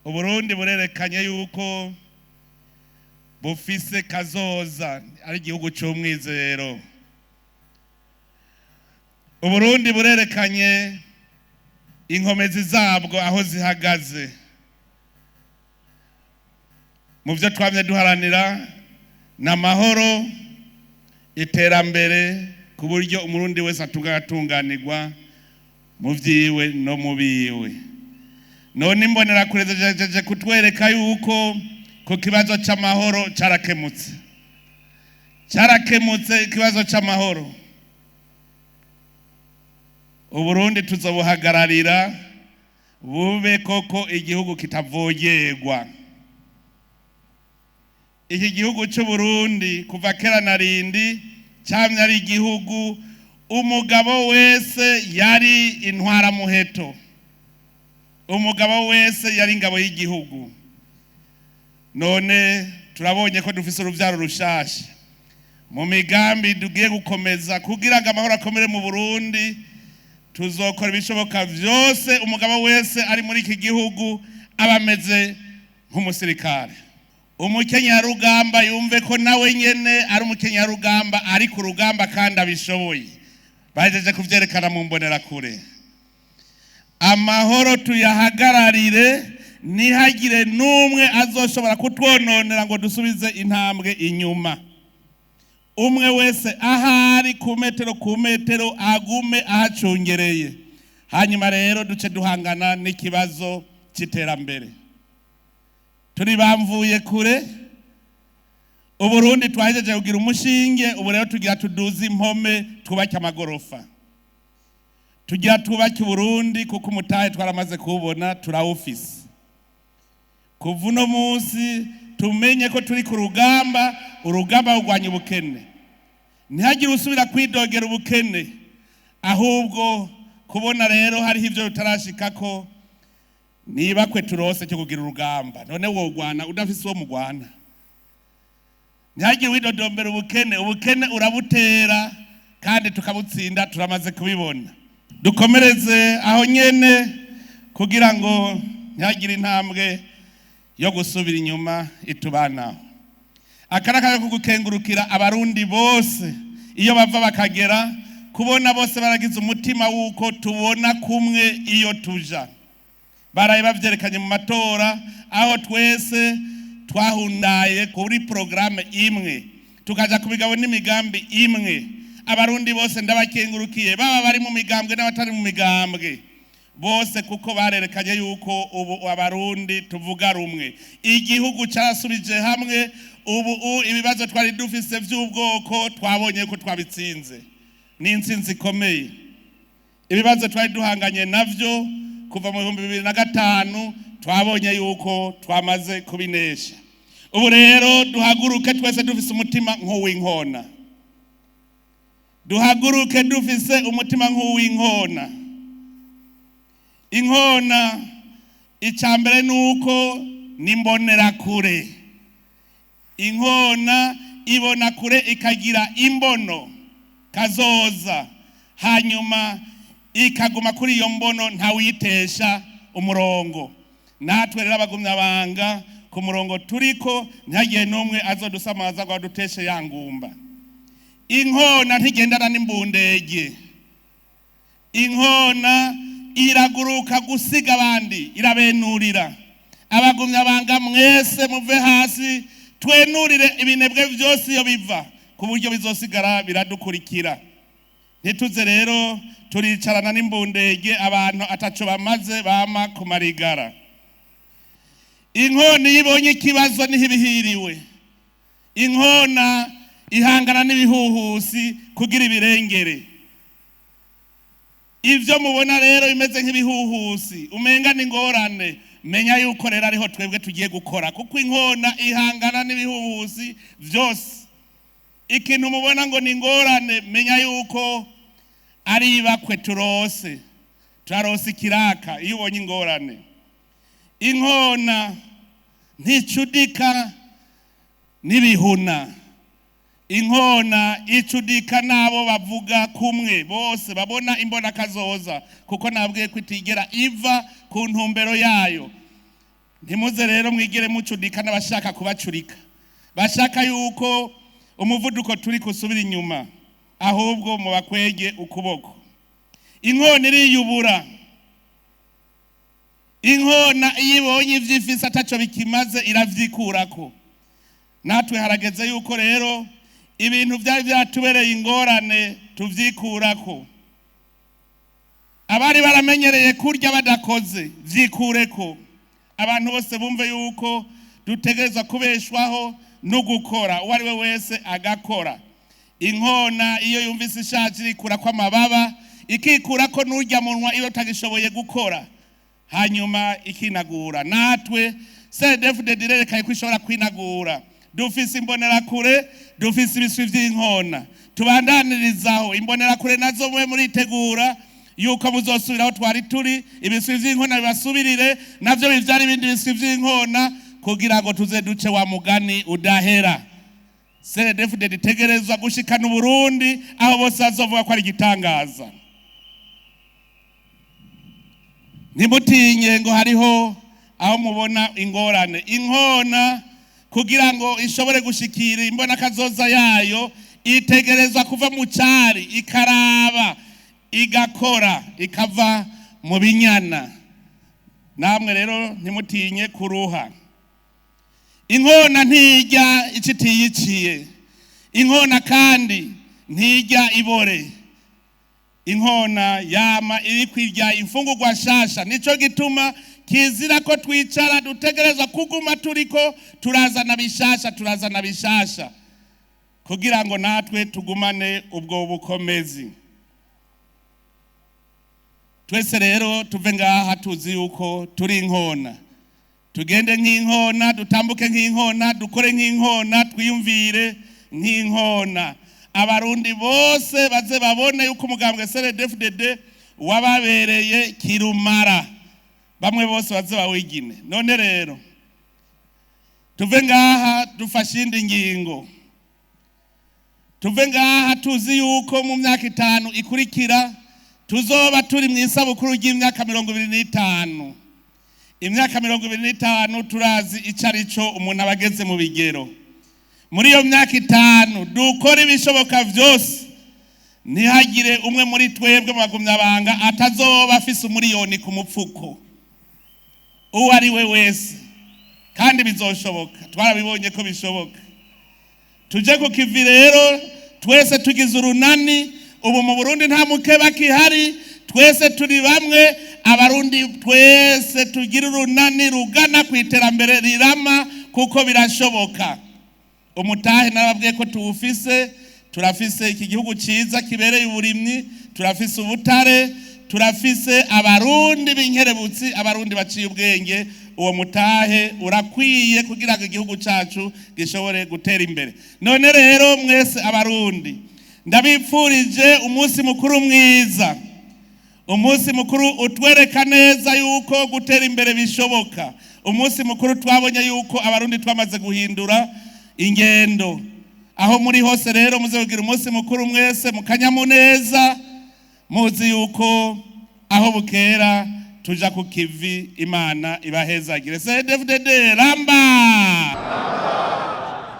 Uburundi burerekanye yuko bufise kazoza, ari igihugu c'umwizero. Uburundi burerekanye inkomezi zabwo aho zihagaze mu byo twamye duharanira ni amahoro, iterambere, ku buryo Umurundi wese atunganirwa mu vyiwe no mu biwe. None Imbonerakure zijeje kutwereka yuko ku kibazo c'amahoro carakemutse, carakemutse ikibazo c'amahoro. Uburundi tuzobuhagararira bube koko igihugu kitavogerwa. Iki gihugu c'Uburundi kuva kera na rindi camye ari igihugu umugabo wese yari intwaramuheto, umugabo wese yari ingabo y'igihugu. None turabonye ko dufise uruvyaro rushasha. Mu migambi tugiye gukomeza kugira ngo amahoro akomere mu Burundi, tuzokora ibishoboka vyose umugabo wese ari muri iki gihugu aba ameze nk'umusirikare. Umukenyarugamba yumve ko nawe nyene ari umukenyarugamba, ari ku rugamba kandi abishoboye. Bahejeje kuvyerekana mu Mbonerakure. Amahoro tuyahagararire, ntihagire n'umwe azoshobora kutwononera ngo dusubize intambwe inyuma. Umwe wese ahari ku metero ku metero agume ahacungereye. Hanyuma rero duce duhangana n'ikibazo c'iterambere. Turi bamvuye kure. Uburundi twahejeje kugira umushinge, ubu rero tugira tuduze impome, twubake amagorofa, tugira twubake Uburundi, kuko umutahe twaramaze kuwubona, turawufise. Kuva uno munsi tumenye ko turi ku rugamba, urugamba rurwanya ubukene. Ntihagire usubira kwidogera ubukene, ahubwo kubona rero hariho ivyo tutarashikako, niba kwe turose cyo kugira urugamba. None wogwana udafise uwo mugwana? Ntihagire widodombera ubukene. Ubukene urabutera kandi tukabutsinda, turamaze kubibona. Dukomereze aho nyene kugira ngo ntihagire intambwe yo gusubira inyuma itubanaho. Akaraka ko gukengurukira Abarundi bose iyo bava bakagera, kubona bose baragize umutima w'uko tubona kumwe iyo tuja. Baraye bavyerekanye mu matora, aho twese twahundaye kuri porogaramu imwe, tukaja ku migabo n'imigambi imwe. Abarundi bose ndabakengurukiye, baba bari mu migambwe n'abatari mu migambwe bose, kuko barerekanye yuko ubu Abarundi tuvuga rumwe. Igihugu carasubije hamwe. Ubu ibibazo twari dufise vy'ubwoko twabonye ko twabitsinze, ni intsinzi ikomeye. Ibibazo twari duhanganye navyo kuva mu 2005 twabonye yuko twamaze kubinesha. Ubu rero duhaguruke twese dufise umutima nk'uw'inkona, duhaguruke dufise umutima nk'uw'inkona. Inkona icya mbere ni uko ni inkona ibona kure, ikagira imbono kazoza, hanyuma ikaguma kuri iyo mbono, ntawuyitesha umurongo. Natwe rero abagumyabanga ku murongo turiko, ntihagire n'umwe azodusamaza ngo aduteshe ya ngumba. Inkona ntigendana n'imbundege. Inkona iraguruka gusiga abandi, irabenurira. Abagumyabanga mwese muve hasi, twenurire ibinebwe vyose iyo biva, ku buryo bizosigara biradukurikira. Ntituze rero turicarana n'imbundege, abantu ataco bamaze bama kumarigara. Inkona iyo ibonye ikibazo niho ibihiriwe. Inkona ihangana n'ibihuhusi kugira ibirengere. Ivyo mubona rero bimeze nk'ibihuhusi, umenga ni ingorane, menya yuko rero ariho twebwe tugiye gukora, kuko inkona ihangana n'ibihuhusi vyose. Ikintu mubona ngo ni ingorane, menya yuko ari ibakwe turose, turarose ikiraka iyo ubonye ingorane. Inkona nticudika n'ibihuna. Inkona icudika n'abo bavuga kumwe bose babona imbona kazoza, kuko nabwiye ko itigera iva ku ntumbero yayo. Ntimuze rero mwigire mucudika n'abashaka kubacurika, bashaka yuko umuvuduko turi kusubira inyuma, ahubwo mubakwege ukuboko. Inkona iriyubura. Inkona iyo ibonye ivyo ifise ataco bikimaze iravyikurako. Natwe harageze yuko rero ibintu vyari vyatubereye ingorane tuvyikurako. Abari baramenyereye kurya badakoze vyikureko. Abantu bose bumve yuko dutegerezwa kubeshwaho no gukora, uwo ari we wese agakora. Inkona iyo yumvise ishaje irikurako amababa, ikikurako n'urya munwa iyo utagishoboye gukora, hanyuma ikinagura. Natwe CNDD-FDD irerekanye ko ishobora kwinagura. Dufise imbonerakure, dufise ibiswi vy'inkona, tubandanirizaho. Imbonerakure nazo mwe muritegura yuko muzosubiraho twari turi, ibiswi vy'inkona bibasubirire, navyo bivyara ibindi biswi vy'inkona, kugira ngo tuze duce wa mugani udahera. CNDD-FDD itegerezwa gushikana Uburundi aho bose bazovuga ko ari igitangaza. Ntimutinye ngo hariho aho mubona ingorane. Inkona kugira ngo ishobore gushikira imbona kazoza yayo, itegerezwa kuva mu cari, ikaraba, igakora, ikava mu binyana. Namwe rero ntimutinye kuruha. Inkona ntirya ico itiyiciye. Inkona kandi ntirya ibore. Inkona yama iri kwirya imfungurwa nshasha. Nico gituma kizira ko twicara, dutegerezwa kuguma turiko turazana bishasha, turazana bishasha, kugira ngo natwe tugumane ubwo bukomezi. Twese rero tuve ngaha tuzi yuko turi inkona. Tugende nk'inkona, dutambuke nk'inkona, dukore nk'inkona, twiyumvire nk'inkona. Abarundi bose baze babone yuko umugambwe CNDD-FDD wababereye kirumara, bamwe bose baze bawigine. None rero tuve ngaha dufashe indi ngingo. Tuve ngaha tuzi yuko mu myaka 5 ikurikira tuzoba turi mu isabukuru ry'imyaka 25. Imyaka 25 turazi ico arico umuntu aba ageze mu bigero. Muri iyo myaka 5 dukora ibishoboka vyose, ntihagire umwe muri twebwe mu bagumyabanga atazoba afise umuriyoni ku mupfuko, uwo ari we wese. Kandi bizoshoboka, twarabibonye ko bishoboka. Tuje ku kivi rero twese tugize urunani. Ubu mu Burundi nta mukeba kihari, twese turi bamwe. Abarundi twese tugira urunani rugana ku iterambere rirama, kuko birashoboka. Umutahe narababwiye ko tuwufise. Turafise iki gihugu ciza kibereye uburimyi, turafise ubutare, turafise abarundi b'inkerebutsi, abarundi baciye ubwenge. Uwo mutahe urakwiye kugira ngo igihugu cacu gishobore gutera imbere. None rero mwese abarundi ndabipfurije umunsi mukuru mwiza, umunsi mukuru utwereka neza yuko gutera imbere bishoboka, umunsi mukuru twabonye yuko abarundi twamaze guhindura ingendo. Aho muri hose rero muze kugira umunsi mukuru mwese mukanyamuneza, muzi yuko aho bukera tuja ku kivi. Imana ibahezagire. CNDD-FDD ramba.